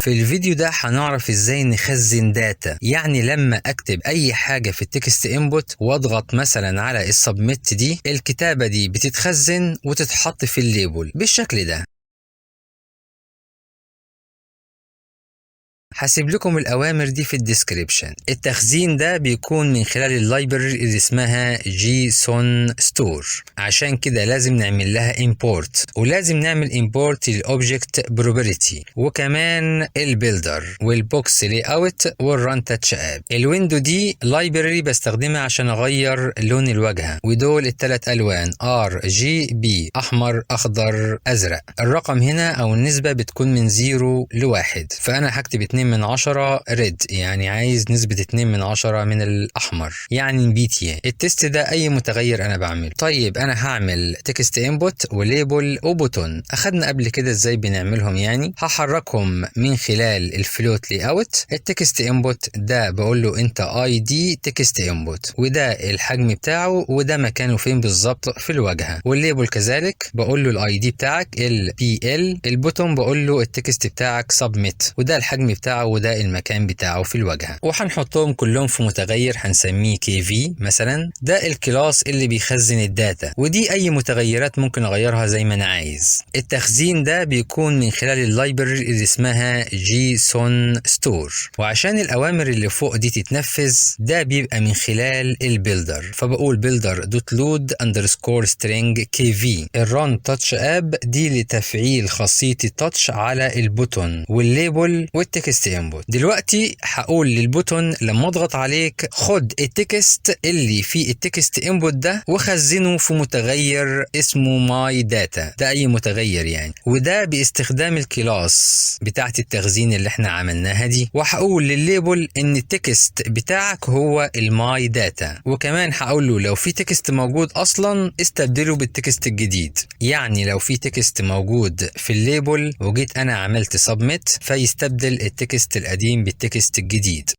في الفيديو ده هنعرف ازاي نخزن data، يعني لما اكتب اي حاجة في ال text input واضغط مثلا على ال submit دي، الكتابة دي بتتخزن وتتحط في ال label بالشكل ده. هسيب لكم الأوامر دي في ال description. التخزين ده بيكون من خلال ال library اللي اسمها JSON store، عشان كده لازم نعمل لها import، ولازم نعمل import لل object property وكمان ال builder وال box layout وال run touch app. ال window دي library بستخدمها عشان اغير لون الواجهه، ودول الثلاث الوان RGB، احمر اخضر ازرق. الرقم هنا او النسبه بتكون من 0 ل 1، فانا هكتب 2 من 10 red، يعني عايز نسبة 2 من 10 من الأحمر، يعني نبيتي. ال test ده أي متغير أنا بعمله. طيب أنا هعمل text input و label و button، أخدنا قبل كده إزاي بنعملهم، يعني هحركهم من خلال ال float layout. ال text input ده بقول له أنت ID text input، وده الحجم بتاعه وده مكانه فين بالظبط في الواجهة. وال label كذلك بقول له ال ID بتاعك LBL. ال button بقول له ال text بتاعك submit، وده الحجم بتاعه وده المكان بتاعه في الواجهة. وهنحطهم كلهم في متغير هنسميه KV مثلا، ده ال class اللي بيخزن ال data، ودي اي متغيرات ممكن اغيرها زي ما انا عايز. التخزين ده بيكون من خلال ال library اللي اسمها JSON store، وعشان الاوامر اللي فوق دي تتنفذ ده بيبقى من خلال ال builder، فبقول builder dot load underscore string KV. ال run touch app دي لتفعيل خاصية ال touch على ال button وال label وال text input. دلوقتي هقول لل button لما اضغط عليك خد ال text اللي في ال text input ده وخزنه في متغير اسمه my data، ده اي متغير يعني، وده باستخدام ال class بتاعت التخزين اللي احنا عملناها دي. وهقول للل label ان ال text بتاعك هو ال my data، وكمان هقول له لو في text موجود اصلا استبدله بال text الجديد، يعني لو في text موجود في ال label وجيت انا عملت submit فيستبدل ال text القديم بال text الجديد.